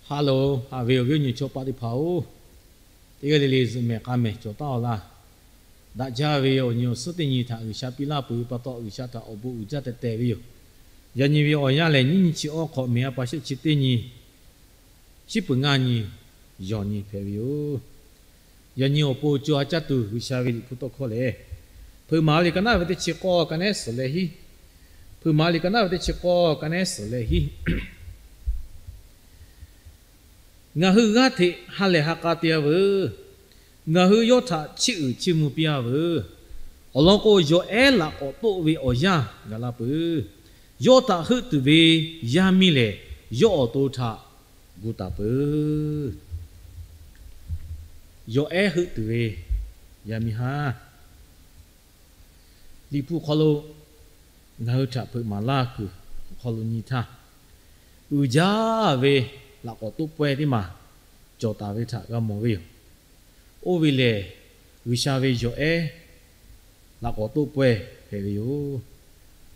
Haꞈ loˬ, haꞈ ve awˬ viˉ awˬ nyi chaw paˆ teˇ hpaˍ-oˬ, teˇ g'aˇ le le zuhꞈ mehˍ k'a mehˍ cawˬ taˉ-aw laˇ. Daꞈ jaˇ ve awˬ nyi awˬ suhˉ teˇ nyi htaꞈ G'uiˬsha piˇ laˇ peuˬ ve pa taw, G'uiˬsha htaꞈ awˬ bon uiˍ jaˇ teh tehˍ ve yoˬ. Yaꞈ nyi ve awˬ yanˇ lehˬ, nyiˇ nyi chi awˇ hk'awꞈ, meˍ a pa shehˆ chi teˇ nyi, shiˉ peuˬ ngaˇ nyi, yawˬ nyi hpehꞈ ve yoˬ. Yaꞈ nyi awˬ pon co ha caˇ tuˬ G'uiˬsha ve Liꞈ hpu tawˇ hkawˇ lehˬ, Hpeuꞈ maˍ ve liꞈ ka naˉ ve teˇ chi k'awˇ ka nehˉ suhˍ leh hiˉ. Hpeuꞈ maˍ ve liꞈ ka naˉ ve teˇ chi k'awˇ ka nehˉ suhˍ leh hiˉ. Ngaˬ hui g'aˇ hteꞈ ha lehˬ ha k'a te-a veuˬ. Ngaˬ hui yawˇ htaꞈ chiˇ uiˍ chiˇ mvuh piˇ-a veuˬ. Awˬ lawn k'o, yawˬ ehˉ laꞈ k'awꞈ toˆ ve awˬ yanˇ gaˬ la peuˬ. Yawˇ htaꞈ heuˆ tuˬ ve yaˇ miˇ lehˬ, yawˇ awˬ to htaꞈ gu taˍ peuˬ. Yawˬ ehˉ heuˆ tuˬ ve yaˇ miˇ haˉ. Liꞈ hpu hk'aw lo ngaˬ hui htaꞈ hpeuꞈ maˍ laˇ kuiˬ awˬ hk'aw lo nyi htaˇ, uiˍ jaˇ ve laꞈ k'awꞈ toˆ pawehˇ teˇ maˬ cawˬ taˍ ve htaꞈ g'a mawˬ ve yoˬ. Oˇ ve lehˬ, G'uiˬsha ve yawˬ ehˉ laꞈ k'awꞈ toˆ pawehˇ hpehꞈ ve yoˬ.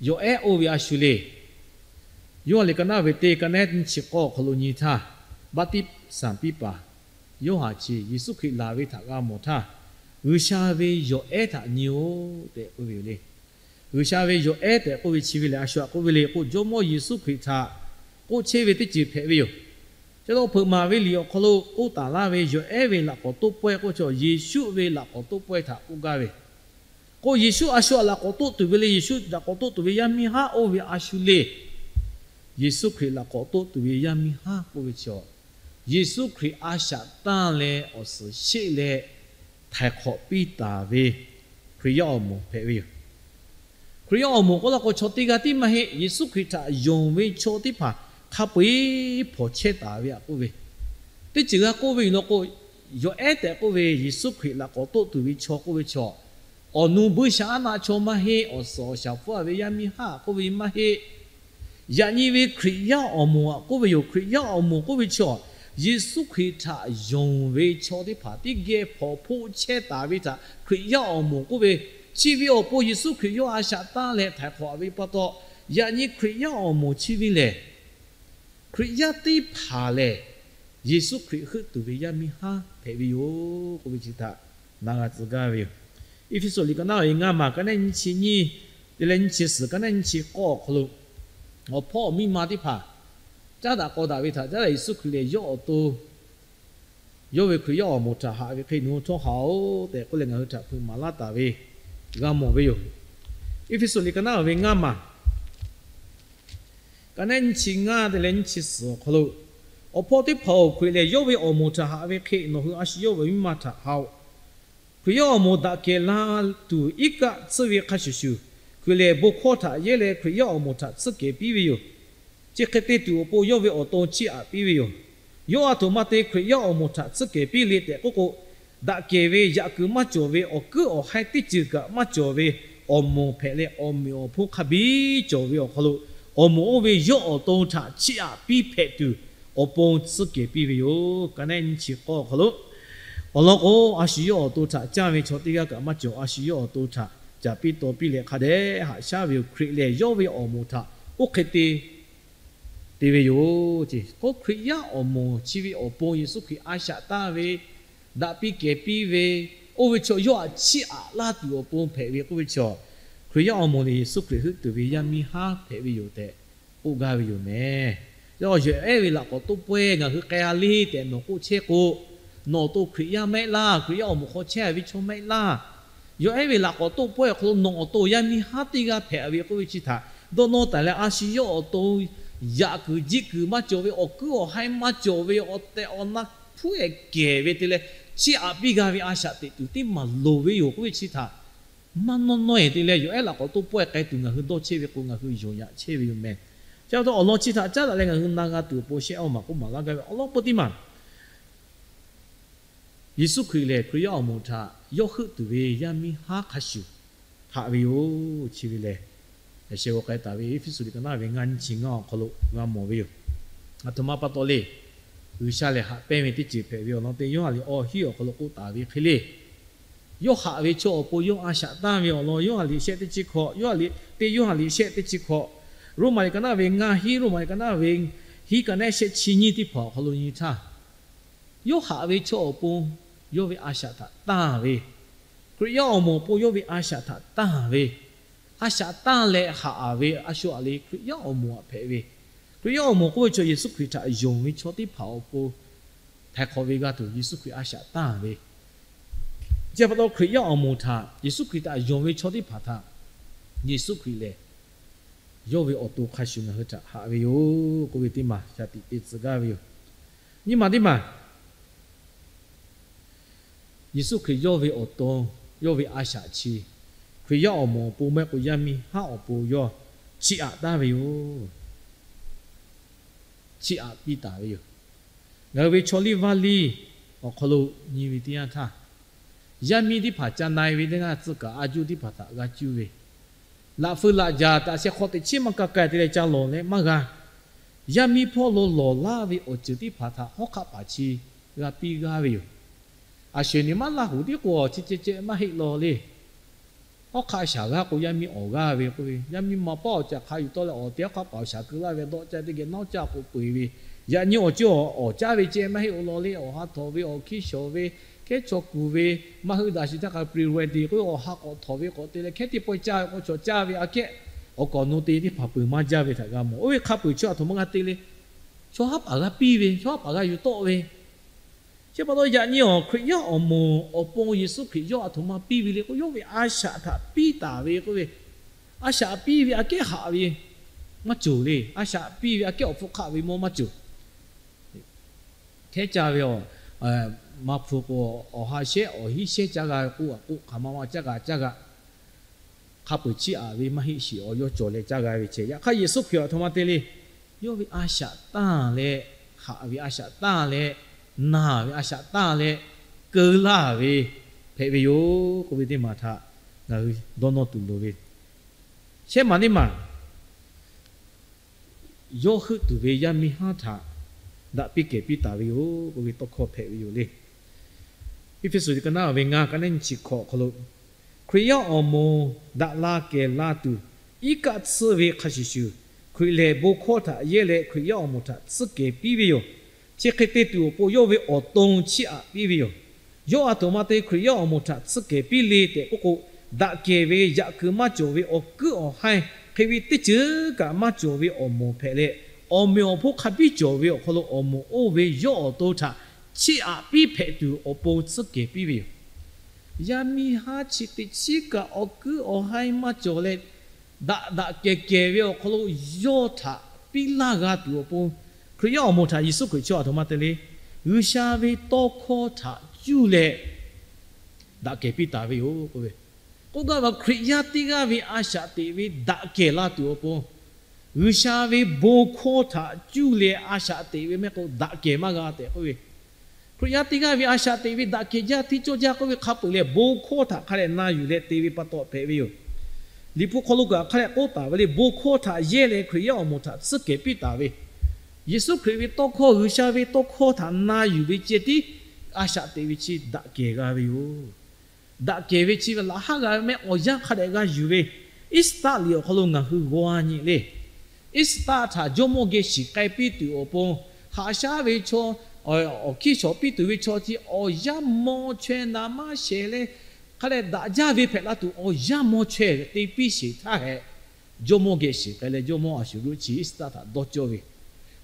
Yawˬ ehˉ oˇ ve a shu le. Yoˇhanˬ liꞈ ka naˉ ve teˇ ka nehˉ nyiˇ chi k'awˇ awˬ hk'aw lo nyi htaˇ, baˆtiˆsaˬ piˇ paˍ Yoˇhanˬ chi Yeˍsuˆ Hkriꞈ laˬ ve htaꞈ g'a mawˬ htaˇ, G'uiˬsha ve yawˬ ehˉ htaꞈ nyi-oˆ tehꞈ k'oˆ ve yoˬ le. G'uiˬsha ve yawˬ ehˉ tehꞈ k'oˆ ve chi ve lehˬ, a shu htaꞈ k'oˆ ve le k'o, Jawˇmawˇ Yeˍsuˆ Hkriꞈ htaꞈ k'oˆ chehˇ ve teˇ ceuˬ hpehꞈ ve yoˬ. Chi lo hpeuꞈ maˍ ve liꞈ awˬ hk'aw lo k'oˆ taˍ laˇ ve yawˬ ehˉ ve laꞈ k'awꞈ toˆ pawehˇ k'oˆ ve chaw, Yeˍsuˆ ve laꞈ k'awꞈ toˆ pawehˇ htaꞈ k'oˆ gaˇ ve k'o, Yeˍsuˆ a shu htaꞈ laꞈ k'awꞈ toˆ tuˬ ve le. Yeˍsuˆ laꞈ k'awꞈ toˆ tuˬ ve yaˇ miˇ haˉ oˇ ve a shu le. Yeˍsuˆ Hkriꞈ laꞈ k'awꞈ toˆ tuˬ ve yaˇ miˇ haˉ k'oˆ ve chaw, Yeˍsuˆ Hkriꞈ a shaꞈ tanˇ leh awˬ suhˍ sheˆ leh htaiˍ hk'awꞈ piˇ taˍ ve Hkriꞈ yaˇ awˬ moˍ hpehꞈ ve yoˬ. Hkriꞈ yaˇ awˬ moˍ k'oˆ la k'o, chaw teˇ g'aˇ tiˉ maˇ heˆ. Yeˍsuˆ Hkriꞈ htaꞈ yonˍ ve chaw teˇ hpaˍ hk'a peu-eˬ hpawnˬ chehˇ taˍ ve htaꞈ k'oˆ ve, teˇ ceuˬ g'a k'oˆ ve yoˬ law k'o, yawˬ ehˉ tehꞈ k'oˆ ve Yeˍsuˆ Hkriꞈ laꞈ k'awꞈ toˆ tuˬ ve chaw k'oˆ ve chaw, awˬ nu buiˇshaˆaˉnaˆ chaw maˇ heˆ. Awˬ suhˍ awˬ shaˍ hpfuhˇ ve yaˇ miˇ haˉ k'oˆ ve maˇ heˆ. Yaꞈ nyi ve Hkriꞈ yaˇ awˬ moˍ aꞈ k'oˆ ve yoˬ. Hkriꞈ yaˇ awˬ moˍ k'oˆ ve chaw, Yeˍsuˆ Hkriꞈ htaꞈ yonˍ ve chaw teˇ hpaˍ teˇ geh hpawnˬ hpoˆ chehˇ taˍ ve htaꞈ Hkriꞈ yaˇ awˬ moˍ k'oˆ ve. Chi ve awˬ pon Yeˍsuˆ Hkriꞈ yawˇ a shaꞈ tanˇ leh htaiˍ hk'awꞈ ve pa taw, yaꞈ nyi Hkriꞈ yaˇ awˬ moˍ chi ve lehˬ, Hkriꞈ yaˇ teˇ hpaˍ lehˬ, Yeˍsuˆ Hkriꞈ heuˆ tuˬ ve yaˇ miˇ haˉ hpehꞈ ve yoˬ k'oˆ ve chi htaꞈ na g'a tcuh gaˇ ve yoˬ. Eˇfeˇsuꞈ liꞈ ka naˉ ve ngaˇ maˬ ka nehˉ nyiˇ chi nyiˇ, te leh nyiˇ chi suhˍ ka nehˉ nyiˇ chi k'awˇ awˬ hk'aw lo, awˬ hpawˇ awˬ miˇ ma teˇ hpaˍ caˉ daꞈ k'aw daꞈ ve htaꞈ caˉ leh, Yeˍsuˆ Hkriꞈ lehˬ yawˇ awˬ to, yawˇ ve Hkriꞈ yaˇ awˬ moˍ htaꞈ haꞈ ve hk'e nawˬ hui htawˇ haꞈ-oˆ tehꞈ k'oˆ leh ngaˬ hui htaꞈ hpeuꞈ maˍ laˇ taˍ ve g'a mawˬ ve yoˬ. Eˇfeˇsuꞈ liꞈ ka naˉ ve ngaˇ maˬ ka nehˉ nyiˇ chi ngaˇ te leh nyiˇ chi suhˍ awˬ hk'aw lo, awˬ hpawˇ teˇ hpaˍ-oˬ, Hkriꞈ lehˬ yawˇ ve awˬ moˍ htaꞈ haꞈ ve hk'e nawˬ hui a shu yawˇ ve awˬ miˇ ma htaꞈ haꞈ-oꞈ. Hkriꞈ yaˇ awˬ moˍ daꞈ kehˬ la tuˬ iˉ kaˆ tsuhˇ ve hk'a shuˍ shuˍ, Hkriꞈ lehˬ bon hkawˇ htaꞈ yehˇ leh Hkriꞈ yaˇ awˬ moˍ htaꞈ tsuhˇ kehˬ piˇ ve yoˬ. Chi hk'e te tuˬ awˬ pon yawˇ ve awˬ to chiˇ aꞈ piˇ ve yoˬ. Yawˇ a htoꞈ ma te Hkriꞈ yaˇ awˬ moˍ htaꞈ tsuhˇ kehˬ piˇ le tehꞈ k'oˆ k'o, daꞈ kehˬ ve yaꞈ kuiˬ maˇ cawˬ ve awˬ kuiˉ awˬ haiˇ teˇ ceuˬ kaꞈ maˇ cawˬ ve awˬ moˍ hpehꞈ leh, awˬ meꞈ awˬ hponˇ hk'a biˇ cawˬ ve awˬ hk'aw lo, awˬ moˍ oˇ ve yawˇ awˬ to htaꞈ chiˇ aꞈ piˇ hpehꞈ tuˬ awˬ pon tsuhˇ kehˬ piˇ ve yoˬ. Ka nehˉ nyiˇ chi k'awˇ awˬ hk'aw lo, awˬ lawn k'o, a shu yawˇ awˬ to htaꞈ canˇ ve chaw teˇ g'aˇ kaꞈ maˇ cawˬ. A shu yawˇ awˬ to htaꞈ caˍ piˇ taw piˇ leh hk'a dehꞈ haꞈ shaˉ ve yoˬ. Hkriꞈ lehˬ yawˇ ve awˬ moˍ htaꞈ oˇ hk'e te te ve yoˬ. K'o, Hkriꞈ yaˇ awˬ moˍ chi ve awˬ pon Yeˍsuˆ Hkriꞈ a shaꞈ tanˇ ve, daꞈ piˇ kehˬ piˇ ve, oˇ ve chaw yawˇ htaꞈ chiˇ aꞈ laˇ tuˬ awˬ pon hpehꞈ ve k'oˆ ve chaw, Hkriꞈ yaˇ awˬ moˍ lehˬ Yeˍsuˆ Hkriꞈ heuˆ tuˬ ve yaˇ miˇ haˉ hpehꞈ ve yoˬ tehꞈ k'oˆ gaˇ ve yoˬ mehˍ. Yawˇ yawˬ ehˉ ve laꞈ k'awꞈ toˆ pawehˇ ngaˬ hui k'ai-a le tehꞈ nawˬ k'oˆ chehˇ k'o, nawˬ awˬ to Hkriꞈ yaˇ maˇ heˆ laˇ. Hkriꞈ yaˇ awˬ moˍ hk'aw chehˇ ve chaw maˇ heˆ laˇ. Yawˬ ehˉ ve laꞈ k'awꞈ toˆ pawehˇ awˬ hk'aw lo nawˬ awˬ to yaˇ miˇ haˉ teˇ g'aˇ hpehꞈ ve k'oˆ ve chi htaꞈ dawˇ nawˇ taˍ leh, a shu yawˇ awˬ to yaꞈ kuiˬ jiˆ kuiˬ maˇ cawˬ ve, awˬ kuiˉ awˬ haiˇ maˇ cawˬ ve, awˬ tehˬ awˬ na hpuˉ ehˍ kehˬ ve te leh, chiˇ aꞈ piˇ g'a ve a shaꞈ teꞈ tuˬ teˇ maˬ loˍ ve yoˬ k'oˆ ve chi htaꞈ maˇ nawˇ nawˇ-e te leh, yawˬ ehˉ laꞈ k'awꞈ toˆ pawehˇ k'ai tuˬ ngaˬ hui dawˇ chehˇ ve k'o, ngaˬ hui yonˍ yaꞈ chehˇ ve yoˬ mehˍ. Chi pa taw awˬ lawn chi htaꞈ caˉ daꞈ leh ngaˬ hui na g'a tuˬ awˬ pon shehˆ awˇ maˬ k'oˆ maˍ laˇ gaˇ ve awˬ lawn peuˬ teˇ maˬ Yeˍsuˆ Hkriꞈ lehˬ Hkriꞈ yaˇ awˬ moˍ htaꞈ yawˇ heuˆ tuˬ ve yaˇ miˇ haˉ hk'a shuˍ haꞈ ve yoˬ. Chi ve lehˬ, yaꞈ sheh g'aw k'ai taˍ ve Eˇfeˇsuꞈ liꞈ ka naˉ ve ngaˇ nyiˇ chi ngaˇ awˬ hk'aw lo g'a mawˬ ve yoˬ. A htoꞈ ma pa taw le, G'uiˬsha lehˬ haꞈ pehnˇ ve teˇ ceuˬ hpehꞈ ve awˬ lawn teˇ Yoˇhanˬ liꞈ awˬ hiˉ awˬ hk'aw lo k'oˆ taˍ ve hk'e le, yawˇ haꞈ ve chaw awˬ pon yawˇ a shaꞈ tanˇ ve awˬ lawn Yoˇhanˬ liꞈ shehˆ teˇ chi hkawꞈ, Yoˇhanˬ liꞈ teˇ Yoˇhanˬ liꞈ shehˆ teˇ chi hkawꞈ, Roˉmaꞈ liꞈ ka naˉ ve ngaˇ hiˉ, Roˉmaꞈ liꞈ ka naˉ ve hiˉ kaꞈ nehˆ shehˆ chi nyiˇ teˇ hpaˍ awˬ hk'aw lo nyi htaˇ, yawˇ haꞈ ve chaw awˬ pon yawˇ ve a shaꞈ htaꞈ tanˇ ve, Hkriꞈ yaˇ awˬ moˍ awˬ pon yawˇ ve a shaꞈ htaꞈ tanˇ ve, a shaꞈ tanˇ leh haꞈ ve a shu aꞈ le Hkriꞈ yaˇ awˬ moˍ aꞈ hpehꞈ ve, Hkriꞈ yaˇ awˬ moˍ k'oˆ ve chaw Yeˍsuˆ Hkriꞈ htaꞈ yonˍ ve chaw teˇ hpaˍ awˬ pon htaiˍ hk'awꞈ ve g'a tuˬ Yeˍsuˆ Hkriꞈ a shaꞈ tanˇ ve, chi pa taw Hkriꞈ yaˇ awˬ moˍ htaꞈ Yeˍsuˆ Hkriꞈ htaꞈ yonˍ ve chaw teˇ hpaˍ htaꞈ Yeˍsuˆ Hkriꞈ lehˬ yawˇ ve awˬ to hk'a shuˍ ngaˬ hui htaꞈ haꞈ ve yoˬ k'oˆ ve teˇ maˬ shaˍ tiꞈ te tcuh gaˇ ve yoˬ. Nyi ma teˇ maˬ, Yeˍsuˆ Hkriꞈ yawˇ ve awˬ to, yawˇ ve a shaꞈ chi, Hkriꞈ yaˇ awˬ moˍ awˬ pon maˇ heˆ k'o yaˇ miˇ haˉ awˬ pon yawˇ chiˇ aꞈ taˍ ve yoˬ. Chiˇ aꞈ piˇ taˍ ve yoˬ. Ngaˬ hui ve chaw liˇ vaˇ liˇ awˬ hk'aw lo nyi ve teˇ yanˇ htaˇ, yaˇ miˇ teˇ hpaˍ ca na-e ve teˇ g'aˇ tcuh kaꞈ a juˇ teˇ hpaˍ htaꞈ g'a cuˇ ve, laꞈ feu laꞈ jaˬ taꞈ sheh hk'aw teꞈ chiˉ maˇ ka k'ai te leh ca lawˬ leh maˇ g'a. Yaˇ miˇ hpawˇ lo lawˬ laˇ ve awˬ ceuˬ teˇ hpaˍ htaꞈ hawˉ hk'aˆ paˍ chi g'a piˇ g'aˇ ve yoˬ. A sho-eˬ ni maˇ laˇ hoꞈ tiˉ k'o awˬ chi ceh ceh maˇ heˆ law le. Hawˉ hk'aˆ shaˍ g'aˇ k'o yaˇ miˇ awˍ g'aˇ ve k'oˆ ve, yaˇ miˇ ma paˉ awˬ caꞈ hk'a yuˬ tawˆ leh awˍ te hawˉ hk'aˆ paˍ awˬ shaˍ keu laˇ ve dawˆ caˇ teˇ geh nawˉ caˇ k'o peu-eˬ ve, yaꞈ nyi awˬ ceuˬ awˍ caˇ ve ceh maˇ heˆ oˬ law le. Awˬ ha htawnˍ ve, awˬ hkiˇ shawˍ ve, hkehˉ chaw kuˬ ve, maˇ hui daꞈ shiˍ htaˇ hk'a pre-wedding k'oˆ ve awˬ ha k'awꞈ htawnˍ ve k'awꞈ te leh hkehˉ teˇ pawehˇ caˇ ve k'awꞈ chaw caˇ ve aꞈ kehˉ, awˬ kawˍ nu te teˇ hpaˍ peuˬ maˇ jaˇ ve htaꞈ g'a mawˬ. Oˇ ve hk'a peu-eˬ chi a htoꞈ ma g'a te le. Chaw haˉ paˍ g'a piˇ ve, chaw haˉ paˍ g'a yuˬ tawˆ ve, chi pa taw yaꞈ nyi awˬ Hkriꞈ yaˇ awˬ moˍ awˬ pon Yeˍsuˆ Hkriꞈ yawˇ a htoꞈ ma piˇ ve le k'o, yawˇ ve a shaꞈ htaꞈ piˇ taˍ ve k'oˆ ve, a shaꞈ piˇ ve aꞈ kehˉ haꞈ ve maˇ cawˬ le. A shaꞈ piˇ ve aꞈ kehˉ awˬ hpfuhˇ hk'aˆ ve mawˇ maˇ cawˬ. Hkehˉ caˇ ve, maˇ hpu k'o, awˬ ha shehˉ awˬ hiˉ shehˉ caˇ g'a ve k'oˆ a k'oˆ, hk'aˬ ma ma caˇ g'a caˇ g'a. Hk'a peu-eˬ chiˇ aꞈ ve maˇ heˆ shiˍ awˬ yawˇ cawˬ leh caˇ g'a ve ceh. Yaꞈ hk'aˇ Yeˍsuˆ Hkriꞈ a htoꞈ ma te le. Yawˇ ve a shaꞈ tanˇ leh, haꞈ ve a shaꞈ tanˇ leh, naˬ ve a shaꞈ tanˇ leh, keu laˇ ve hpehꞈ ve yoˬ k'oˆ ve teˇ maˬ htaꞈ ngaˬ hui dawˇ nawˇ tuˬ loˍ ve. Shehˉ maˬ teˇ maˬ, yawˇ heuˆ tuˬ ve yaˇ miˇ haˉ htaꞈ daꞈ piˇ kehˬ piˇ taˍ ve yoˬ k'oˆ ve tawˇ hkawˇ hpehꞈ ve yoˬ le. Eˇfeˇsuꞈ ka naˉ ve ngaˇ ka naˉ nyi chi hkawꞈ awˬ hk'aw lo, Hkriꞈ yaˇ awˬ moˍ daꞈ la kehˬ la tuˬ, iˉ kaˆ tsuhˇ ve hk'a shuˍ shuˍ, Hkriꞈ lehˬ bon hkawˇ htaꞈ yehˇ leh Hkriꞈ yaˇ awˬ moˍ htaꞈ tsuhˇ kehˬ piˇ ve yoˬ. Chi hk'e te tuˬ awˬ pon yawˇ ve awˬ to chiˇ aꞈ piˇ ve yoˬ. Yawˇ a htoꞈ ma te Hkriꞈ yaˇ awˬ moˍ htaꞈ tsuhˇ kehˬ piˇ le tehꞈ k'oˆ k'o, daꞈ kehˬ ve yaꞈ kuiˬ maˇ cawˬ ve awˬ kuiˉ awˬ haiˇ hk'e ve teˇ ceuˬ kaꞈ maˇ cawˬ ve awˬ moˍ hpehꞈ leh, awˬ meꞈ awˬ hponˇ hk'a biˇ cawˬ ve awˬ hk'aw lo awˬ moˍ oˇ ve yawˇ awˬ to htaꞈ chiˇ aꞈ piˇ hpehꞈ tuˬ awˬ pon tsuhˇ kehˬ piˇ ve yoˬ. Yaˇ miˇ haˉ chi teꞈ chiˉ kaꞈ awˬ kuiˉ awˬ haiˇ maˇ cawˬ leh, daꞈ daꞈ kehˬ kehˬ ve awˬ hk'aw lo yawˇ htaꞈ piˇ laˇ g'a tuˬ awˬ pon, Hkriꞈ yaˇ awˬ moˍ htaꞈ Yeˍsuˆ Hkriꞈ chi a htoꞈ ma te le. G'uiˬsha ve tawˇ hkawˇ htaꞈ cuˇ leh daꞈ kehˬ piˇ taˍ ve yoˬ k'oˆ ve. K'oˆ gaˇ ve Hkriꞈ yaˇ teˇ g'aˇ ve a shaꞈ teꞈ ve daꞈ kehˬ la tuˬ awˬ pon, G'uiˬsha ve bon hkawˇ htaꞈ cuˇ leh a shaꞈ teꞈ ve mehˆ k'o daꞈ kehˬ maˇ g'a tehꞈ k'oˆ ve. Hkriꞈ yaˇ teˇ g'aˇ ve a shaꞈ teꞈ ve daꞈ kehˬ jaˇ hteˇ cawˇ jaˇ k'oˆ ve hk'a peu-eˬ lehˬ, bon hkawˇ htaꞈ hk'a dehꞈ na yuˬ leh te ve pa taw hpehꞈ ve yoˬ. Liꞈ hpu hk'aw lo kaꞈ hk'a dehꞈ k'oˆ taˍ ve le, bon hkawˇ htaꞈ yehˇ leh Hkriꞈ yaˇ awˬ moˍ htaꞈ tsuhˇ kehˬ piˇ taˍ ve, Yeˍsuˆ Hkriꞈ ve tawˇ hkawˇ, G'uiˬsha ve tawˇ hkawˇ htaꞈ na yuˬ ve ceh tiˉ a shaꞈ teꞈ ve chi daꞈ kehˬ g'a ve yoˬ. Daꞈ kehˬ ve chi ve laꞈ haˉ g'a ve mehˆ awˬ yanˇ hk'a dehꞈ g'a yuˬ ve, Iˉsaˍtaˆ liꞈ awˬ hk'aw lo ngaˬ hui g'aw nyi le. Iˉsaˍtaˆ htaꞈ jawˇmawˇ geh shiˍ k'ai piˇ tuˬ awˬ pon, haꞈ shaˉ ve chaw, awˬ hkiˇ shawˍ piˇ tuˬ ve chaw chi awˬ yaˇ mawˇ chaweh naˍ maˇ shehˍ leh, hk'a dehꞈ daꞈ jaˇ ve hpehꞈ la tuˬ awˬ yaˇ mawˇ chaweh te piˇ sheˍ htaˇ hehꞈ, jawˇmawˇ geh shiˍ k'ai leh jawˇmawˇ a shuˍ g'euˆ chi Iˉsaˍtaˆ htaꞈ dawˇ cawˇ ve.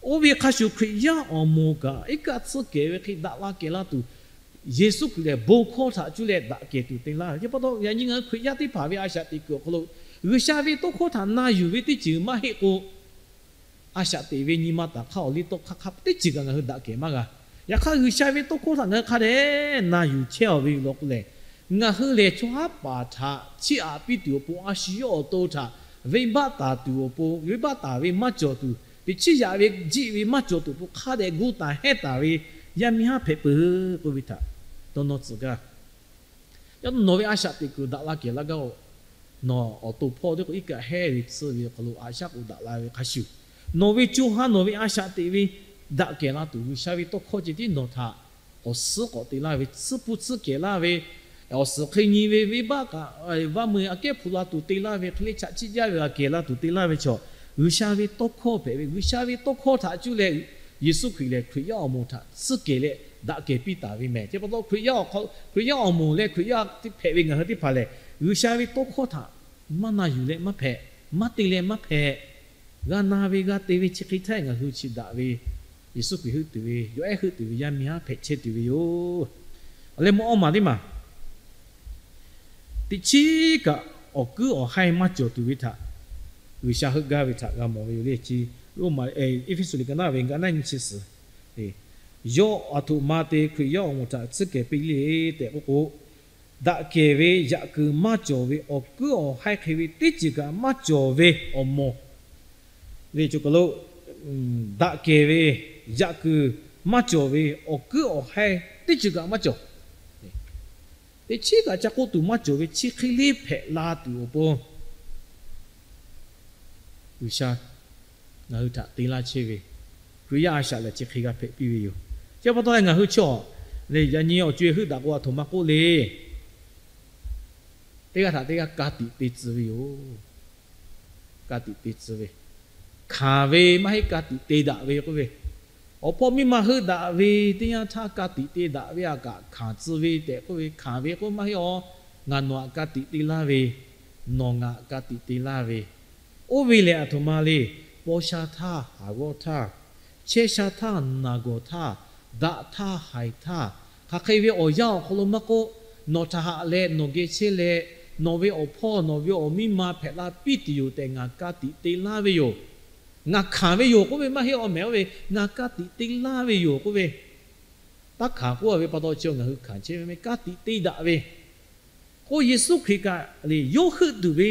Oˇ ve hk'a shuˍ Hkriꞈ yaˇ awˬ moˍ kaꞈ iˉ kaˆ tsuhˇ kehˬ ve hk'e daꞈ la kehˬ la tuˬ, Yeˍsuˆ Hkriꞈ lehˬ bon hkawˇ htaꞈ cuˇ leh daꞈ kehˬ tuˬ te laˇ ve. Chi pa taw yaꞈ nyi ngaˬ hui Hkriꞈ yaˇ teˇ hpaˍ ve a shaꞈ teꞈ kuiˬ awˬ hk'aw lo, G'uiˬsha ve tawˇ hkawˇ htaꞈ na yuˬ ve teˇ ceuˬ maˇ heˆ k'o, a shaꞈ teꞈ ve nyi ma taˍ hk'aˇ awˬ liˇ tawˇ hk'aˇ hk'a teˇ ceuˬ kaꞈ ngaˬ hui daꞈ kehˬ maˇ g'a. Yaꞈ hk'aˇ G'uiˬsha ve tawˇ hkawˇ htaꞈ ngaˬ hui hk'a dehꞈ na yuˬ chehˇ a ve yoˬ law k'o lehˬ, ngaˬ hui lehˬ chaw haˉ paˍ htaꞈ chiˇ aꞈ piˇ tuˬ awˬ pon, a shu yawˇ awˬ to htaꞈ venˇbaˆ taˍ tuˬ awˬ pon, venˇbaˆ taˍ ve maˇ cawˬ tuˬ, teꞈ chiˉ yaꞈ ve jiˆ ve maˇ cawˬ tuˬ awˬ pon hk'a dehꞈ gu taˍ hehnˇ taˍ ve yaˇ miˇ haˉ hpehꞈ peuˬ k'oˆ ve htaꞈ dawˇ nawˇ tcuh gaˇ. Yaꞈ nawˬ ve a shaꞈ teꞈ kuiˬ daꞈ la kehˬ la gaˇ-oˬ. Nawˬ awˬ to hpawˇ teˇ k'o iˉ kaˆ hehˉ ve tsuhˇ ve awˬ hk'aw lo a shaꞈ k'o daꞈ la ve hk'a shuˍ, nawˬ ve co ha nawˬ ve a shaꞈ teꞈ ve daꞈ kehˬ la tuˬ G'uiˬsha ve tawˇ hkawˇ ceh tiˉ nawˬ htaꞈ awˬ suhˉ k'awꞈ te laˇ ve, tsuhˇ hpu tsuhˇ kehˬ laˇ ve, awˬ suhˍ hk'e nyi ve venˇbaˆ kaꞈ vaˇ meu aꞈ kehˉ hpu la tuˬ te laˇ ve, hk'e le chaꞈ chiˆ jaˇ ve g'a kehˬ la tuˬ te laˇ ve chaw, G'uiˬsha ve tawˇ hkawˇ hpehꞈ ve, G'uiˬsha ve tawˇ hkawˇ htaꞈ cuˇ leh Yeˍsuˆ Hkriꞈ lehˬ Hkriꞈ yaˇ awˬ moˍ htaꞈ tsuhˇ kehˬ leh daꞈ kehˬ piˇ taˍ ve mehˬ. Chi pa taw Hkriꞈ yaˇ awˬ hk'aw, Hkriꞈ yaˇ awˬ moˍ leh Hkriꞈ yaˇ teˇ hpehꞈ ve ngaˬ hui teˇ hpaˍ lehˬ, G'uiˬsha ve tawˇ hkawˇ htaꞈ maˇ na yuˬ leh maˇ hpehꞈ, maˇ te leh maˇ hpehꞈ, g'a na ve g'a te ve chi hk'e htaˇ ngaˬ hui chi daꞈ ve Yeˍsuˆ Hkriꞈ heuˆ tuˬ ve, yawˬ ehˉ heuˆ tuˬ ve yaˇ miˇ haˉ hpehꞈ chehˇ tuˬ ve yoˬ. Awˬ leh mvuhˇ awˇ maˬ teˇ maˬ teꞈ chiˉ kaꞈ awˬ kuiˉ awˬ haiˇ maˇ cawˬ tuˬ ve htaꞈ G'uiˬsha heuˆ gaˇ ve htaꞈ g'a mawˬ ve yoˬ le. Chi Roˉmaꞈ, Eˇfeˇsuꞈ liꞈ ka naˉ ve ga naˉ nyi chi suhˍ, yawˇ aˬ htoꞈ ma te Hkriꞈ yaˇ awˬ moˍ htaꞈ tsuhˇ kehˬ piˇ le tehꞈ k'oˆ k'o, daꞈ kehˬ ve yaꞈ kuiˬ maˇ cawˬ ve awˬ kuiˉ awˬ haiˇ hk'e ve teˇ ceuˬ kaꞈ maˇ cawˬ ve awˬ moˍ le. Daꞈ kehˬ ve yaꞈ kuiˬ maˇ cawˬ ve awˬ kuiˉ awˬ haiˇ teˇ ceuˬ kaꞈ maˇ cawˬ. Teꞈ chiˉ kaꞈ ca k'oˆ tuˬ maˇ cawˬ ve chi hk'e le hpehꞈ la tuˬ awˬ pon G'uiˬsha ngaˬ hui htaꞈ te laˇ chehˇ ve Hkriꞈ yaˇ a shaꞈ lehˬ chi hk'e g'a hpehꞈ piˇ ve yoˬ. Chi pa taw leh ngaˬ hui chaw lehˬ yaꞈ nyi awˬ co-e heuˆ daꞈ k'o aˬ htoꞈ ma k'oˆ le. Teˇ g'aˇ htaꞈ teˇ g'aˇ ka tiꞈ te tcuh ve yoˬ. Ka tiꞈ te tcuh ve, hkanˍ ve maˇ heˆ, ka tiꞈ te daꞈ ve k'oˆ ve, awˬ hpawˇ miˇ ma heuˆ daꞈ ve teˇ yanˇ htaˇ ka tiꞈ te daꞈ ve aꞈ kaꞈ hkanˍ tcuh ve tehꞈ k'oˆ ve, hkanˍ ve k'oˆ maˇ heˆ aˬ, ngaˬ nawˬ aꞈ ka tiꞈ te laˇ ve, nawˬ ngaˬ aꞈ ka tiꞈ te laˇ ve, oˇ ve lehˬ aˬ htoꞈ ma le. Paw sha htaˇ, haˍ g'awˇ htaˇ, chehˇ sha htaˇ, naˬ gawˬ htaˇ, daꞈ htaˇ, haiˬ htaˇ, hk'aˬ hk'e ve awˬ yanˇ awˬ hk'aw lo maˇ k'oˆ, nawˬ htaꞈ haꞈ leh nawˬ geh chehˇ leh, nawˬ ve awˬ hpawˇ nawˬ ve awˬ miˇ ma hpehꞈ la piˇ tuˬ yoˬ tehꞈ ngaˬ ka tiꞈ te laˇ ve yoˬ. Ngaˬ hkanˍ ve yoˬ k'oˆ ve maˇ heˆ aˬ, mehˬ oˇ ve ngaˬ ka tiꞈ te laˇ ve yoˬ k'oˆ ve, taˇ hkanˍ k'oˆ ve pa taw chi ngaˬ hui hkanˍ chehˇ ve mehˬ, ka tiꞈ te daꞈ ve k'o, Yeˍsuˆ Hkriꞈ kaꞈ lehˬ yawˇ heuˆ tuˬ ve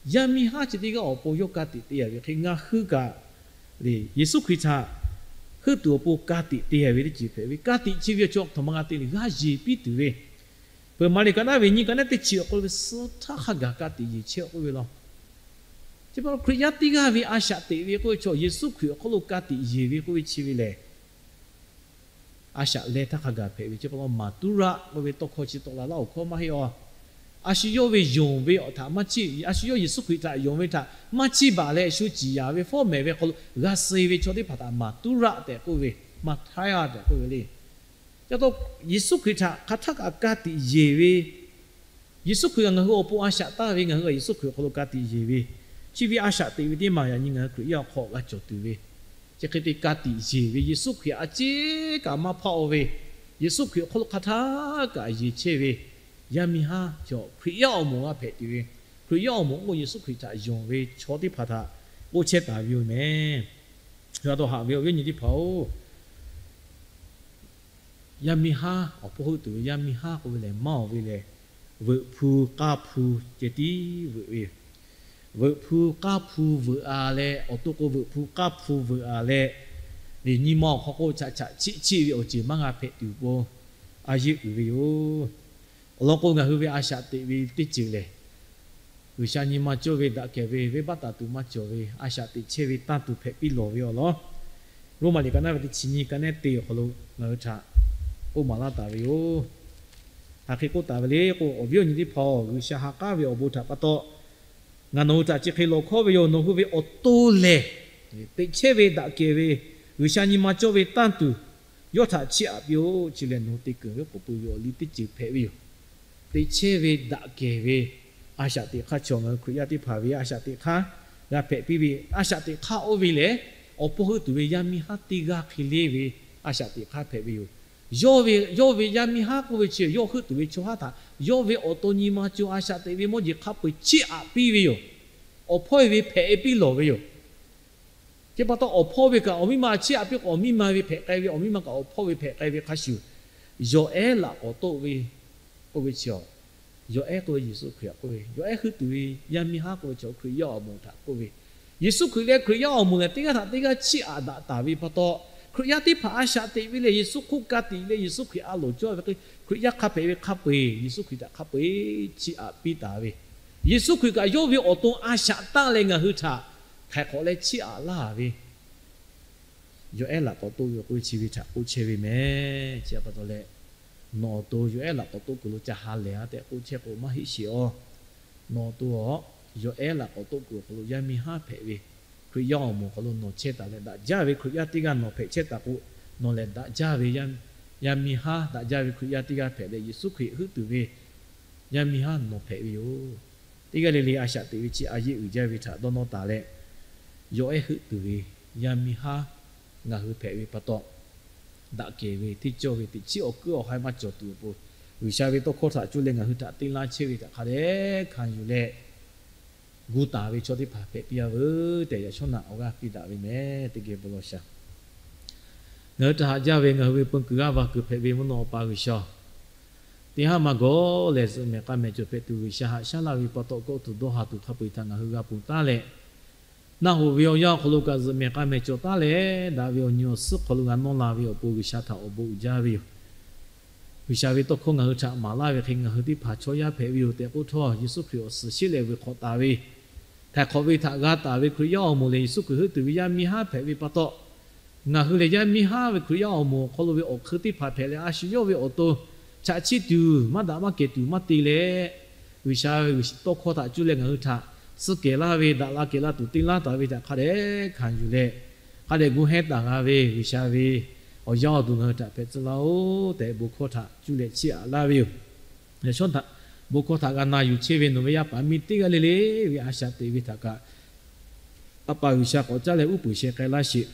yaˇ miˇ haˉ chi teˇ g'aˇ awˬ pon yawˇ ka tiꞈ te a ve hk'e, ngaˬ hui kaꞈ lehˬ Yeˍsuˆ Hkriꞈ htaꞈ heuˆ tuˬ awˬ pon ka tiꞈ te a ve teˇ ceuˬ hpehꞈ ve, ka tiꞈ chi ve awˬ chi aˬ htoꞈ ma g'a te le, g'aˇ yeˬ piˇ tuˬ ve, peuˬ maˍ liꞈ ka naˉ ve nyi ka naˉ teˇ chi awˬ hk'aw lo ve suh htaˇ hk'a gaˬ ka tiꞈ yeˬ chehˇ k'oˆ ve law. Chi pa taw Hkriꞈ yaˇ teˇ g'aˇ ve a shaꞈ teꞈ ve k'oˆ ve chaw Yeˍsuˆ Hkriꞈ awˬ hk'aw lo ka tiꞈ yeˬ ve k'oˆ ve chi ve lehˬ, a shaꞈ leh htaˇ hk'a gaˬ hpehꞈ ve. Chi pa taw maˍ tuˉ raˆ k'oˆ ve tawˇ hkawˇ chi tawˆ la laˇ awˬ hkawˇ maˇ heˆ aˬ. A shu yawˇ ve yonˍ ve awˬ htaꞈ maˇ chiˇ, a shu yawˇ Yeˍsuˆ Hkriꞈ htaꞈ yonˍ ve htaꞈ maˇ chiˇ baˬ leh shu ciˍ yanˍ ve fawˉ mehˍ ve hk'aw lo g'a suh ve chaw teˇ hpaˍ htaꞈ maˍ tuˉ raˆ tehꞈ k'oˆ ve, maˍ htaˇ tehꞈ k'oˆ ve le. Ca taw Yeˍsuˆ Hkriꞈ htaꞈ hk'aˬ htaˇ kaꞈ ka tiꞈ yeˬ ve, Yeˍsuˆ Hkriꞈ kaꞈ ngaˬ hui awˬ pon a shaꞈ taˇ ve, ngaˬ hui kaꞈ Yeˍsuˆ Hkriꞈ awˬ hk'aw lo ka tiꞈ yeˬ ve, chi ve a shaꞈ teꞈ ve teˇ maˬ yaꞈ nyi ngaˬ hui Hkriꞈ yaˇ awˬ hk'aw g'a cawˬ tuˬ ve, chi hk'e te ka tiꞈ yeˬ ve Yeˍsuˆ Hkriꞈ a ciˉ kaꞈ maˇ hpaˆ-o ve, Yeˍsuˆ Hkriꞈ awˬ hk'aw lo hk'aˬ htaˇ kaꞈ yeˬ chehˇ ve yaˇ miˇ haˉ chaw Hkriꞈ yaˇ awˬ moˍ g'a hpehꞈ tuˬ ve, Hkriꞈ yaˇ awˬ moˍ k'o Yeˍsuˆ Hkriꞈ htaꞈ yonˍ ve chaw teˇ hpaˍ htaꞈ k'oˆ chehˇ taˍ ve yoˬ mehˬ. Yaꞈ taw haꞈ ve awˬ viˉ awˬ nyi teˇ hpaˍ-oˬ, yaˇ miˇ haˉ awˬ hpawˇ heuˆ tuˬ ve yaˇ miˇ haˉ k'oˆ ve lehˬ maˇ-oˬ ve lehˬ, veuꞈ hpu k'aˇ hpu ceh tiˉ veuꞈ ve yoˬ. Veuꞈ hpu k'aˇ hpu veuꞈ-a leh, awˬ to k'o veuꞈ hpu k'aˇ hpu veuꞈ-a leh, nyi ma awˬ hk'aw k'o chaꞈ chaꞈ chiˆ chiˆ ve awˬ ceuˬ maˇ g'a hpehꞈ tuˬ awˬ pon a yeˇ uiˍ ve yoˬ. Awˬ lawn k'o ngaˬ hui ve a shaꞈ teꞈ ve teˇ ceuˬ lehˬ, G'uiˬsha nyi ma cawˇ ve daꞈ kehˬ ve venˇbaˆ taˍ tuˬ maˇ cawˬ ve a shaꞈ teꞈ chehˇ ve tanˇ tuˬ hpehꞈ piˇ lawˬ ve awˬ lawn, Roˉmaꞈ liꞈ ka naˉ ve teˇ chi nyi ka naˉ te awˬ hk'aw lo ngaˬ hui htaꞈ k'oˆ maˍ laˇ taˍ ve yoˬ. Hk'aˬ hk'e k'oˆ taˍ ve le k'o, awˬ viˉ awˬ nyi teˇ hpaˍ-oˬ, G'uiˬsha ha k'aˉ ve awˬ bon htaꞈ pa taw ngaˬ nawˬ hui htaꞈ chi hk'e lawˬ hkawˉ ve yoˬ. Nawˬ hui ve awˬ to lehˬ, teꞈ chehˇ ve daꞈ kehˬ ve G'uiˬsha nyi ma cawˇ ve tanˇ tuˬ yawˇ htaꞈ chiˇ aꞈ piˇ-oˆ. Chi lehˬ nawˬ hui te keunˍ ve k'oˍ pui ve awˬ liˇ teˇ ceuˬ hpehꞈ ve yoˬ. Teꞈ chehˇ ve daꞈ kehˬ ve a shaꞈ teꞈ hk'aˇ chaw ngaˬ hui Hkriꞈ yaˇ teˇ hpaˍ ve a shaꞈ teꞈ hk'aˇ g'a hpehꞈ piˇ ve, a shaꞈ teꞈ hk'aˇ oˇ ve lehˬ, awˬ pon heuˆ tuˬ ve yaˇ miˇ haˉ teˇ g'aˇ hk'e le ve a shaꞈ teꞈ hk'aˇ hpehꞈ ve yoˬ. Yawˇ ve, yawˇ ve yaˇ miˇ haˉ k'oˆ ve chi yawˇ heuˆ tuˬ ve chaw haˉ htaꞈ yawˇ ve awˬ to nyi ma cawˇ a shaꞈ teꞈ ve mawˇ jeˬ hk'a peu-eˬ chiˇ aꞈ piˇ ve yoˬ. Awˬ hpawˇ ve hpehꞈ e piˇ lawˬ ve yoˬ. Chi pa taw awˬ hpawˇ ve kaꞈ awˬ miˇ ma chiˇ aꞈ piˇ k'o, awˬ miˇ ma ve hpehꞈ k'ai ve, awˬ miˇ ma kaꞈ awˬ hpawˇ ve hpehꞈ k'ai ve hk'a shuˍ, yawˬ ehˉ laꞈ k'awꞈ toˆ ve k'oˆ ve chi a, yawˬ ehˉ k'oˆ ve Yeˍsuˆ Hkriꞈ k'oˆ ve, yawˬ ehˉ heuˆ tuˬ ve yaˇ miˇ haˉ k'oˆ ve chi Hkriꞈ yaˇ awˬ moˍ htaꞈ k'oˆ ve, Yeˍsuˆ Hkriꞈ leh Hkriꞈ yaˇ awˬ moˍ lehˬ teˇ g'aˇ htaꞈ teˇ g'aˇ chiˇ aꞈ daꞈ taˍ ve pa taw, Hkriꞈ yaˇ teˇ hpaˍ a shaꞈ teꞈ ve leh Yeˍsuˆ hk'oˆ ka tiꞈ leh Yeˍsuˆ Hkriꞈ a loˍ cawˇ ve hk'e, Hkriꞈ yaˇ hk'a hpehꞈ ve hk'a peu-eˬ Yeˍsuˆ Hkriꞈ htaꞈ hk'a peu-eˬ chiˇ aꞈ piˇ taˍ ve, Yeˍsuˆ Hkriꞈ kaꞈ yawˇ ve awˬ to a shaꞈ taˆ leh ngaˬ hui htaꞈ htaiˍ hk'awꞈ leh chiˇ aꞈ laˇ ve, yawˬ ehˉ laꞈ k'awꞈ toˆ ve k'oˆ ve chi ve htaꞈ k'oˆ chehˇ ve mehˬ. Chi pa taw leh, nawˬ awˬ to yawˬ ehˉ laꞈ k'awꞈ toˆ kuiˬ lo ca ha lehˬ-a tehꞈ k'oˆ chehˇ k'o maˇ heˆ sheˍ-oˬ. Nawˬ awˬ to-aˬ yawˬ ehˉ laꞈ k'awꞈ toˆ kuiˬ awˬ hk'aw lo yaˇ miˇ haˉ hpehꞈ ve Hkriꞈ yaˇ awˬ moˍ awˬ hk'aw lo nawˬ chehˇ taˍ leh, daꞈ jaˇ ve Hkriꞈ yaˇ teˇ g'aˇ nawˬ hpehꞈ chehˇ taˍ k'o, nawˬ lehˬ daꞈ jaˇ ve yaˇ miˇ haˉ, daꞈ jaˇ ve Hkriꞈ yaˇ teˇ g'aˇ hpehꞈ leh, Yeˍsuˆ Hkriꞈ heuˆ tuˬ ve yaˇ miˇ haˉ nawˬ hpehꞈ ve yoˬ. Teˇ g'aˇ le le a shaꞈ teꞈ ve chi a yeˆ uiˍ jaˇ ve htaꞈ dawˇ nawˇ taˍ leh, yawˬ ehˉ heuˆ tuˬ ve yaˇ miˇ haˉ ngaˬ hui hpehꞈ ve pa taw, daꞈ kehˬ ve hteˇ cawˇ ve teꞈ chiˉ awˬ kuiˉ awˬ haiˉ maˇ cawˬ tuˬ awˬ pon, G'uiˬsha ve tawˇ hkawˇ htaꞈ cuˇ leh ngaˬ hui htaꞈ te laˇ chehˇ ve htaꞈ hk'a dehꞈ hkanˍ yuˬ leh, gu taˍ ve chaw teˇ hpaˍ hpehꞈ piˇ a veuˬ tehꞈ, yaꞈ shawˉ naꞈ awˬ g'aˇ piˇ daꞈ ve meh. Teˇ geh bon lawˬ shaˍ. Ngaˬ hui htaꞈ haꞈ jaˇ ve ngaˬ hui ve peu kuiˬ g'aˇ va kuiˬ hpehꞈ ve mvuhˇ naw Awˬ pa G'uiˬsha-oˬ, teˇ haˉ maˇ gawˬ lehˬ zuhꞈ mehˍ k'a mehˍ cawˬ hpehꞈ tuˬ G'uiˬsha haꞈ shaˉ laˇ ve pa taw, kawˆ tuˬ dawˇ ha tuˬ hk'a peu-eˬ htaꞈ ngaˬ hui g'a ponˬ taˉ leh, naˆ hoꞈ ve awˬ yanˇ awˬ hk'aw lo kaꞈ zuhꞈ mehˍ k'a mehˍ cawˬ taˉ leh, daꞈ ve awˬ nyi awˬ suhˉ hk'aw lo g'a nawˇ la ve awˬ pon G'uiˬsha htaꞈ awˬ bon uiˍ jaˇ ve yoˬ. G'uiˬsha ve tawˇ hkawˇ ngaˬ hui htaꞈ maˍ laˇ ve hk'e, ngaˬ hui teˇ hpaˍ chaw yaˇ hpehꞈ ve yoˬ tehꞈ k'oˆ htawˇ, Yeˍsuˆ Hkriꞈ awˬ suhˍ sheˉ leh vuiˬ hk'awꞈ taˍ ve, htaiˍ hk'awꞈ ve htaꞈ g'a taˍ ve Hkriꞈ yaˇ awˬ moˍ lehˬ, Yeˍsuˆ Hkriꞈ heuˆ tuˬ ve yaˇ miˇ haˉ hpehꞈ ve pa taw, ngaˬ hui lehˬ yaˇ miˇ haˉ ve Hkriꞈ yaˇ awˬ moˍ awˬ hk'aw lo ve awˬ hk'eun teˇ hpaˍ hpehꞈ leh, a shu yawˇ ve awˬ to chaꞈ chiˇ tuˬ, maˇ daꞈ maˇ kehˬ tuˬ maˇ te leh, G'uiˬsha ve tawˇ hkawˇ htaꞈ cuˇ leh ngaˬ hui htaꞈ suh kehˬ laˇ ve, daꞈ la kehˬ la tuˬ te laˇ taˍ ve htaꞈ hk'a dehꞈ hkanˍ yuˬ leh, hk'a dehꞈ gu heh taˍ g'a ve G'uiˬsha ve awˬ yaˇ awˬ duˬ ngaˬ hui htaꞈ hpehꞈ tcuh laˇ-oˆ tehꞈ, bon hkawˇ htaꞈ cuˇ leh chiˇ aꞈ laˇ ve yoˬ. Yaꞈ shawˉ naꞈ bon hkawˇ htaꞈ g'a na yuˬ chehˇ ve nawˬ ve yaˇ paˍ miˇ teˇ g'aˇ le le ve a shaꞈ teꞈ ve htaꞈ kaꞈ, A pa G'uiˬsha k'awꞈ caˉ leh uˉ peunˍ sheh k'ai laˇ sheˍ.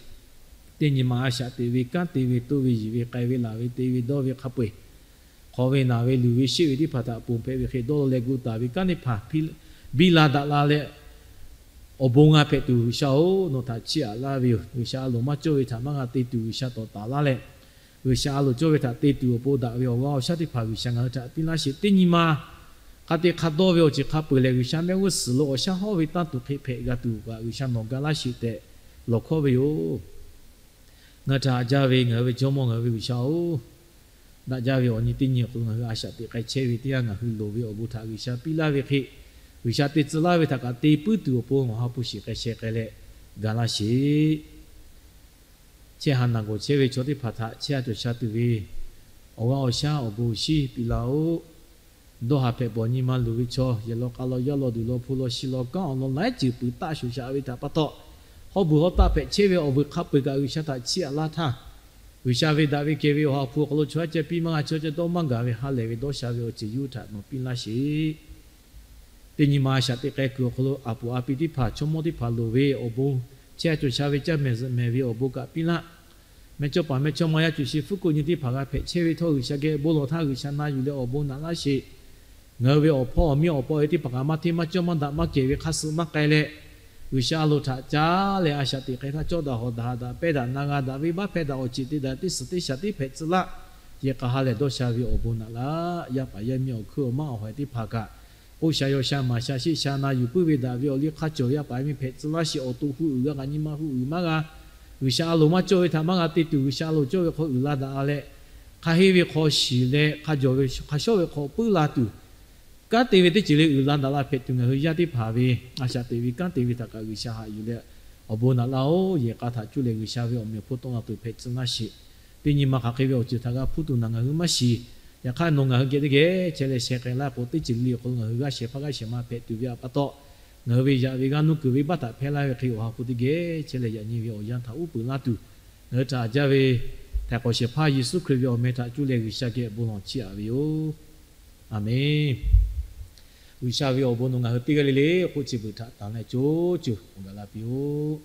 Teˇ nyi ma a shaꞈ teꞈ ve, kanˉ te ve, toˇ ve, yiˬ ve, k'ai ve, laˬ ve, te ve, dawˇ ve hk'a peu-eˬ, hk'aw ve naˬ ve, luˬ ve sheˆ ve teˇ hpaˍ htaꞈ ponˬ hpehꞈ ve hk'e dawˇ law leh gu taˍ ve kanˉ teˇ hpaˍ biˇ la daꞈ la leh, awˬ bon g'a hpehꞈ tuˬ G'uiˬsha-oˬ, nawˬ htaꞈ chiˇ aꞈ laˇ ve yoˬ. G'uiˬsha a loˍ maˇ cawˇ ve htaꞈ maˇ g'a te tuˬ G'uiˬsha tawˍ taˍ laˇ leh, G'uiˬsha a loˍ cawˇ ve htaꞈ te tuˬ awˬ pon daꞈ ve awˬ g'aˇ awˬ shaˉ teˇ hpaˍ G'uiˬsha ngaˬ hui htaꞈ piˇ laˇ sheˍ. Teˇ nyi ma hk'a te hk'a dawˇ ve awˬ ceuˬ hk'a peu-eˬ lehˬ, G'uiˬsha mehˆ g'uˇ suhˍ lo awˬ shaˉ hawˉ ve tanˇ tuˬ hk'e hpehꞈ g'a tuˬ kaꞈ G'uiˬsha nawˬ ga laˇ sheˍ tehꞈ lawˬ hkawˇ ve yoˬ. Ngaˬ htaꞈ haꞈ jaˇ ve ngaˬ hui ve Jawˇmawˇ, ngaˬ hui ve G'uiˬsha-oˬ, daꞈ jaˇ ve awˬ nyi teˇ nyi awˬ hk'aw lo ngaˬ hui a shaꞈ teꞈ k'ai chehˇ ve teˇ yanˇ, ngaˬ hui loˍ ve awˬ bon htaꞈ G'uiˬsha piˇ laˇ ve hk'e, G'uiˬsha te tcuh laˇ ve htaꞈ kaꞈ te puiˉ tuˬ awˬ pon Awˬ ha hpu shiˍ k'ai sheh k'ai leh ga laˇ sheˍ. Chehˇ ha naˬ gawˬ chehˇ ve chaw teˇ hpaˍ htaꞈ chehˇ ha cawˬ sha tuˬ ve awˬ g'aˇ awˬ shaˉ awˬ bon awˬ shinˉ piˇ laˇ-oˆ. Dawˇ ha hpehꞈ bawˬ nyi ma luˬ ve chaw, yehˬ law k'a law yaˇ law duˬ law hpu law shi law kanˉ awˬ lawn laiˉ ceuˬ puiˍ taˆ shuˍ shaꞈ ve htaꞈ pa taw, hawˉ buiˬ hawˉ taˆ hpehꞈ chehˇ ve awˬ vuiˬ hk'a peu-eˬ kaꞈ G'uiˬsha htaꞈ chiˇ aꞈ laˇ htaˇ, G'uiˬsha ve daꞈ ve kehˬ ve Awˬ ha hpu awˬ hk'aw lo chaw yaˇ ceh piˇ maˇ g'a, chaw yaˇ ceh dawˇ maˇ gaˬ ve ha lehˬ ve dawˇ sha ve awˬ ceuˬ yawˇ hui htaꞈ nawˬ piˇ laˇ sheˍ. Teˇ nyi ma a shaꞈ teꞈ k'ai kuiˬ awˬ hk'aw lo a puˍ a pi teˇ hpaˍ, chaw mawˇ teˇ hpaˍ loˍ ve awˬ bon, chehˇ ha cawˬ sha ve caˇ mehˍ zuhꞈ mehˍ ve awˬ bon kaꞈ piˇ laˇ. Mehˇ chawˇ paˍ mehˇ chawˇ ma yaˇ cuˬ shi fuˉ kuˆ nyi teˇ hpaˍ g'a hpehꞈ chehˇ ve htawˇ, G'uiˬsha geh bon lawˬ htaˇ G'uiˬsha na yuˬ leh awˬ bon naꞈ laˇ sheˍ. Ngaˬ hui ve awˬ hpawˇ awˬ miˇ awˬ pa awˬ e teˇ hpaˍ kaꞈ maˇ hteˇ maˇ cawˇ maˇ daꞈ maˇ kehˬ ve hk'a suh maˇ k'ai leh, G'uiˬsha a loˍ htaꞈ caˉ leh a shaꞈ teꞈ k'ai htaˇ, cawˇ daꞈ hawˍ daꞈ ha daꞈ pehˇ daꞈ na g'a daꞈ ve baˆ hpehˇ daꞈ awˬ ceˬ te daꞈ teˇ suhˍ teˇ shaˍ tiˉ hpehꞈ tcuh laˇ. Yehˬ k'a ha lehˬ dawˇ sha ve awˬ bon naꞈ laˇ. Yaˇ paˍ yaˇ miˇ awˬ hkuiˉ awˬ maˇ awˬ hawehˬ teˇ hpaˍ kaꞈ, k'oˆ sha yaw sha maˍ sha sheˆ sha na yuˬ puiˉ ve daꞈ ve awˬ liˇ hk'a cawˬ yaˇ paˍ yaˇ miˇ hpehꞈ tcuh laˇ sheˍ. Awˬ to hu uiˍ g'a kaꞈ nyi ma hu uiˍ maˇ g'a. G'uiˬsha a loˍ maˇ cawˇ ve htaꞈ maˇ g'a te tuˬ, G'uiˬsha a loˍ cawˇ ve hk'aw uiˍ la daꞈ la leh, hk'a henˇ ve hk'aw shiˍ leh hk'a jawˬ ve hk'a shawˉ ve hk'aw puiˉ la tuˬ, kanˉ te ve teˇ ceuˬ le uiˍ la daꞈ la hpehꞈ tuˬ ngaˬ hui yaˇ teˇ hpaˍ ve a shaꞈ teꞈ ve kanˉ te ve htaꞈ kaꞈ G'uiˬsha haꞈ yuˬ leh awˬ bon naꞈ laˇ-oˬ. Yehˬ k'a htaꞈ cuˇ leh G'uiˬsha ve awˬ meꞈ awˬ hponˇ tawˆ la tuˬ hpehꞈ tcuh laˇ sheˍ. Teˇ nyi ma hk'aˬ hk'e ve awˬ ceuˬ htaꞈ g'a hpuˇ tuˬ naˬ ngaˬ hui maˇ shiˍ. Yaꞈ hk'aˇ nawˬ ngaˬ hui geh teˇ geh chehˇ leh sheh k'ai laˇ k'o, teˇ ceuˬ le le awˬ hk'aw lo ngaˬ hui g'aˇ shehˍ hpaˇ g'aˇ shehˍ ma hpehꞈ tuˬ ve htaꞈ pa taw, ngaˬ hui ve yaꞈ ve g'aˇ nuˇ kuiˬ ve baˆ htaꞈ hpehˇ laˇ ve hk'e Awˬ ha hpu teˇ geh chehˇ leh yaꞈ nyi ve awˬ yanˇ htaꞈ uˉ peunˍ laˇ tuˬ, ngaˬ hui htaꞈ haꞈ jaˇ ve htaiˍ hk'awꞈ shehˍ hpaˇ Yeˍsuˆ Hkriꞈ ve awˬ meh htaꞈ cuˇ leh G'uiˬsha geh bon lawˬ chiˇ aꞈ ve yoˬ. Aˬmenˍ. G'uiˬsha ve awˬ bon nawˬ ngaˬ hui teˇ g'aˇ le le k'oˆ chi beuꞈ htaꞈ tanˬ leh co cuˬ awˬ gaˬ la piˇ-oˆ.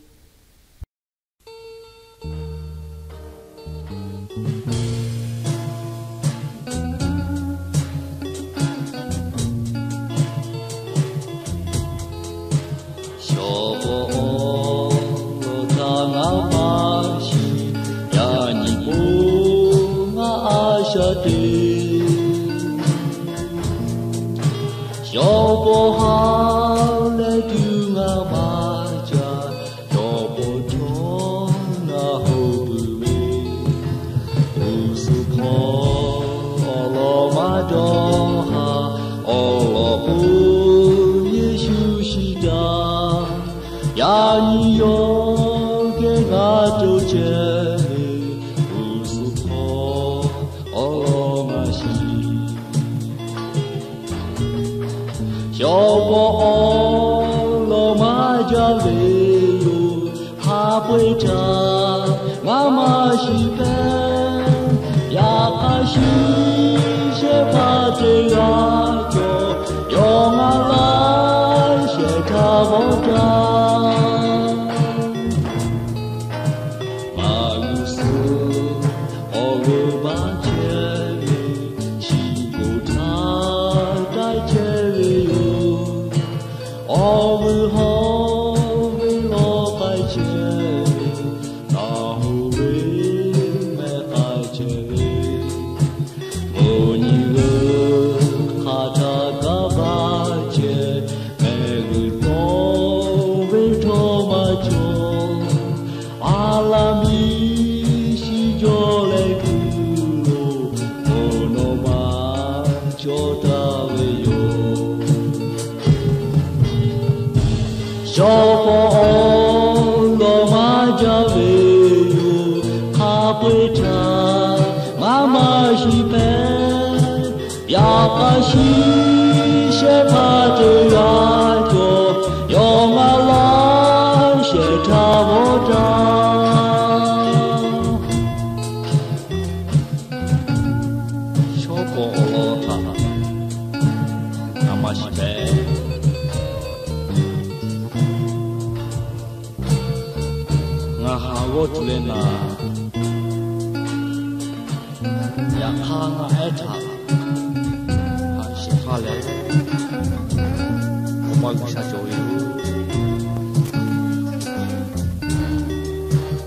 Shawˍ pawˆ awˬ lawn htaꞈ ngaˬ maˇ shiˍ, yaꞈ nyi k'o ngaˬ a shaꞈ teꞈ. Shawˍ pawˆ ha leh tuˬ ngaˬ maˇ ca, shawˍ pawˆ chaw ngaˬ hoꞈ puiˉ ve, g'uˇ suhˍ hk'aw awˬ lawn maˇ dawˇ haˍ, awˬ lawn k'o Yeˍsuˆ shiˍ taˍ. Yaꞈ nyi yawˇ geh ngaˬ cawˬ chehˇ ve, g'uˇ suhˍ hk'aw awˬ lawn maˇ shiˍ. Shawˍ pawˆ awˬ jaˇ ve yoˬ. Hk'a peu-eˬ htaꞈ ngaˬ maˇ shiˍ hpehꞈ. Yaꞈ hk'aˇ, shiˍ shehˍ hpaˇ teˇ g'aˇ cawˬ, yawˇ ngaˬ laˇ shehˍ htaˇ g'awˇ jaˇ. Maꞈ g'uiˬ suhˍ awˬ g'euˆ baˆ chehˇ ve, shiˍ k'oˍ htaˇ taiˇ chehˇ ve yoˬ. Awˬ vuiˬ hawˉ ve lawˇ k'ai chehˇ ve, naˬ hoꞈ ve mehˆ k'ai chehˇ ve, moˬ nyi g'euˆ hk'aˬ htaˇ kaꞈ baˆ chehˇ, mehˆ g'uiˬ tawˇ ve htawˇ maˇ cawˬ. A laˇ miˇ shiˍ cawˬ leh kuˬ lo, awˬ nawˬ maˇ cawˬ taˍ ve yoˬ. Shawˉ pawˆ awˬ lawn maˇ jaˇ ve yoˬ. Hk'a peu-eˬ htaꞈ ngaˬ maˇ shiˍ hpehꞈ. Yaꞈ hk'aˇ, shiˍ shehˍ hpaˇ teˇ g'aˇ cawˬ, yawˇ ngaˬ laˇ shehˍ htaˇ g'awˇ jaˇ. Shawˉ pawˆ awˬ lawn htaꞈ ngaˬ maˇ shiˍ hpehꞈ. Ngaˬ haˍ g'awˇ tuˬ leh naˍ, yaꞈ hk'aˇ ngaˬ ehˉ htaꞈ haꞈ shehˍ hpaˇ leh, awˬ pa G'uiˬsha cawˬ ve yoˬ.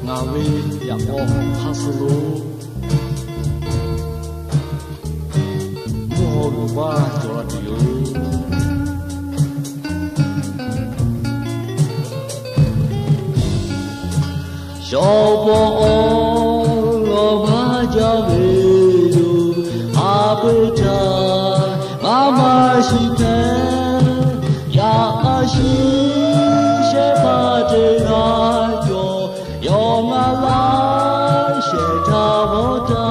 Ngaˬ ve yaꞈ k'aw hk'aˇ suh lo mvuhˇ haw g'uiˬ baˆ cawˬ la tuˬ yoˬ. Shawˉ pawˆ awˬ lawn maˇ jaˇ ve yoˬ. Hk'a peu-eˬ htaꞈ ngaˬ maˇ shiˍ hpehꞈ. Yaꞈ hk'aˇ, shiˍ shehˍ hpaˇ teˇ g'aˇ cawˬ, yawˇ ngaˬ laˇ shehˍ htaˇ g'awˇ jaˇ.